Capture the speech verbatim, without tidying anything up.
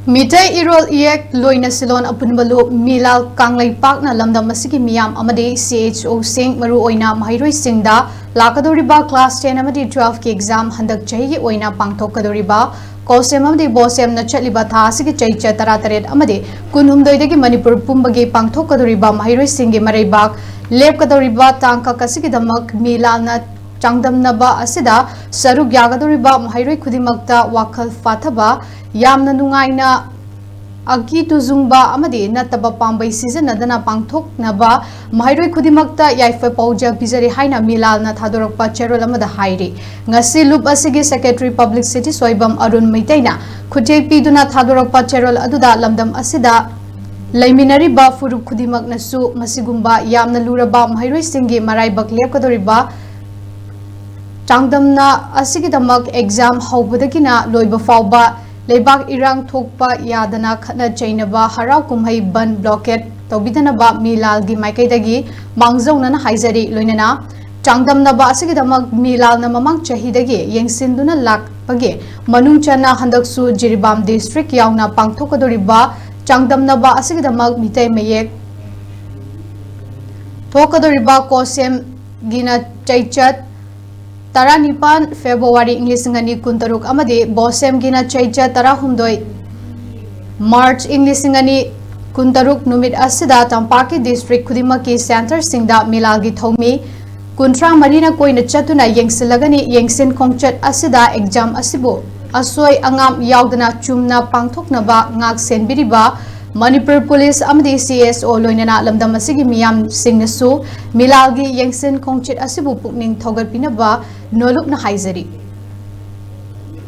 ꯃꯤꯇꯩ ꯏꯔꯣꯜ ꯏꯌꯦꯛ ꯂꯣꯏꯅ ꯁꯤꯂꯣꯟ ꯑꯄꯨꯟꯕ ꯂꯨꯞ ꯃꯤꯂꯥꯜ ꯀꯪꯂꯩꯄꯥꯛꯅ ꯂꯝꯗꯝ ꯑꯁꯤꯒꯤ ꯃꯤꯌꯥꯝ ꯑꯃꯗꯤ C H O ꯁꯤꯡ, ꯃꯔꯨꯑꯣꯏꯅ ꯃꯍꯩꯔꯣꯏꯁꯤꯡꯗ ꯂꯥꯛꯀꯗꯧꯔꯤꯕ class ten ꯑꯃꯗꯤ twelve ꯀꯤ exam ꯍꯟꯗꯛ ꯆꯍꯤꯒꯤ ꯑꯣꯏꯅ ꯄꯥꯡꯊꯣꯛꯀꯗꯧꯔꯤꯕ COSEM ꯑꯃꯗꯤ BOSEM ꯅ ꯆꯠꯂꯤꯕ ꯊꯥ ꯑꯁꯤꯒꯤ ꯆꯩꯆꯠ ꯇꯔꯥꯇꯔꯦꯠ ꯑꯃꯗꯤ ꯀꯨꯟꯍꯨꯝꯗꯣꯏꯗꯒꯤ ꯃꯅꯤꯄꯨꯔ ꯄꯨꯝꯕꯒꯤ ꯄꯥꯡꯊꯣꯛꯀꯗꯧꯔꯤꯕ ꯃꯍꯩꯔꯣꯏꯁꯤꯡꯒꯤ ꯃꯔꯩꯕꯥꯛ ꯂꯦꯞꯀꯗꯧꯔꯤꯕ ꯇꯥꯡꯀꯛ ꯑꯁꯤꯒꯤꯗꯃꯛ ꯃꯤꯂꯥꯜꯅ ꯆꯥꯡꯗꯝꯅꯕ ꯑꯁꯤꯗ ꯁꯔꯨꯛ ꯌꯥꯒꯗꯧꯔꯤꯕ ꯃꯍꯩꯔꯣꯏ ꯈꯨꯗꯤꯡꯃꯛꯇ ꯋꯥꯈꯜ ꯐꯥꯊꯕ, ꯌꯥꯝꯅ ꯅꯨꯡꯉꯥꯏꯅ ꯑꯀꯤ ꯇꯨꯖꯨꯡꯕ ꯑꯃꯗꯤ ꯅꯠꯇꯕ ꯄꯥꯝꯕꯩ ꯁꯤꯖꯤꯟꯅꯗꯅ ꯄꯥꯡꯊꯣꯛꯅꯕ ꯃꯍꯩꯔꯣꯏ ꯈꯨꯗꯤꯡꯃꯛꯇ ꯌꯥꯏꯐ ꯄꯥꯎꯖꯦꯜ ꯄꯤꯖꯔꯤ ꯍꯥꯏꯅ ꯃꯤꯂꯥꯜꯅ ꯊꯥꯗꯣꯔꯛꯄ ꯆꯦꯔꯣꯜ ꯑꯃꯗ ꯍꯥꯏꯔꯤ꯫ ꯉꯁꯤ ꯂꯨꯞ ꯑꯁꯤꯒꯤ Secretary Publicity ꯁꯣꯏꯕꯝ ꯑꯔꯨꯟ ꯃꯩꯇꯩꯅ ꯈꯨꯠꯌꯦꯛ ꯄꯤꯗꯨꯅ ꯊꯥꯗꯣꯔꯛꯄ ꯆꯦꯔꯣꯜ ꯑꯗꯨꯗ ꯂꯝꯗꯝ ꯑꯁꯤꯗ ꯂꯩꯃꯤꯟꯅꯔꯤꯕ ꯐꯨꯔꯨꯞ ꯈꯨꯗꯤꯡꯃꯛꯅꯁꯨ ꯃꯁꯤꯒꯨꯝꯕ ꯌꯥꯝꯅ ꯂꯨꯔꯕ ꯃꯍꯩꯔꯣꯏꯁꯤꯡꯒꯤ ꯃꯔꯥꯏꯕꯛ ꯂꯦꯞꯀꯗꯧꯔꯤꯕ ꯆꯥꯡꯗꯝꯅ ꯑꯁꯤꯒꯤꯗꯃꯛ exam ꯍꯧꯕꯗꯒꯤꯅ ꯂꯣꯏꯕ ꯐꯥꯎꯕ ꯂꯩꯕꯥꯛ ꯏꯔꯥꯡ ꯊꯣꯛꯄ ꯌꯥꯗꯅ ꯈꯠꯅ ꯆꯩꯅꯕ, ꯍꯔꯥꯎ ꯀꯨꯝꯍꯩ ꯕꯟ, blockade ꯇꯧꯕꯤꯗꯅꯕ ꯃꯤꯂꯥꯜꯒꯤ ꯃꯥꯏꯀꯩꯗꯒꯤ ꯃꯥꯡꯖꯧꯅꯅ ꯍꯥꯏꯖꯔꯤ꯫ ꯂꯣꯏꯅꯅ ꯆꯥꯡꯗꯝꯅꯕ ꯑꯁꯤꯒꯤꯗꯃꯛ ꯃꯤꯂꯥꯜꯅ ꯃꯃꯥꯡ ꯆꯍꯤꯗꯒꯤ ꯌꯦꯡꯁꯤꯟꯗꯨꯅ ꯂꯥꯛꯄꯒꯤ ꯃꯅꯨꯡ ꯆꯟꯅ ꯍꯟꯗꯛꯁꯨ ꯖꯤꯔꯤꯕꯥꯝ district ꯌꯥꯎꯅ ꯄꯥꯡꯊꯣꯛꯀꯗꯧꯔꯤꯕ ꯆꯥꯡꯗꯝꯅꯕ ꯑꯁꯤꯒꯤꯗꯃꯛ ꯃꯤꯇꯩ ꯃꯌꯦꯛ ꯊꯣꯛꯀꯗꯧꯔꯤꯕ COSEM ꯒꯤꯅ ꯆꯩꯆꯠ ꯇꯔꯥꯅꯤꯄꯥꯟ February ꯏꯪ ꯂꯤꯁꯤꯡ ꯑꯅꯤ ꯀꯨꯟꯇꯔꯨꯛ ꯑꯃꯗꯤ BOSEM ꯒꯤꯅ ꯆꯩꯆꯠ ꯇꯔꯥꯍꯨꯝꯗꯣꯏ March ꯏꯪ ꯂꯤꯁꯤꯡ ꯑꯅꯤ ꯀꯨꯟꯇꯔꯨꯛ ꯅꯨꯃꯤꯠ ꯑꯁꯤꯗ ꯇꯝꯄꯥꯛꯀꯤ district ꯈꯨꯗꯤꯡꯃꯛꯀꯤ centre ꯁꯤꯡꯗ ꯃꯤꯂꯥꯜꯒꯤ ꯊꯧꯃꯤ ꯀꯨꯟꯊ꯭ꯔꯥ ꯃꯔꯤꯅ ꯀꯣꯏꯅ ꯆꯠꯇꯨꯅ ꯌꯦꯡꯁꯤꯜꯂꯒꯅꯤ꯫ ꯌꯦꯡꯁꯤꯟ ꯈꯣꯡꯆꯠ ꯑꯁꯤꯗ exam ꯑꯁꯤꯕꯨ ꯑꯁꯣꯏ ꯑꯉꯥꯝ ꯌꯥꯎꯗꯅ ꯆꯨꯝꯅ ꯄꯥꯡꯊꯣꯛꯅꯕ ꯉꯥꯛ ꯁꯦꯟꯕꯤꯔꯤꯕ ꯃꯅꯤꯄꯨꯔ ꯄꯨꯂꯤꯁ ꯑꯃꯗꯤ C S O ꯂꯣꯏꯅꯅ ꯂꯝꯗꯝ ꯑꯁꯤꯒꯤ ꯃꯤꯌꯥꯝꯁꯤꯡꯅꯁꯨ ꯃꯤꯂꯥꯜꯒꯤ ꯌꯦꯡꯁꯤꯟ ꯈꯣꯡꯆꯠ ꯑꯁꯤꯕꯨ ꯄꯨꯛꯅꯤꯡ ꯊꯧꯒꯠꯄꯤꯅꯕ ꯅꯣꯂꯨꯛꯅ ꯍꯥꯏꯖꯔꯤ꯫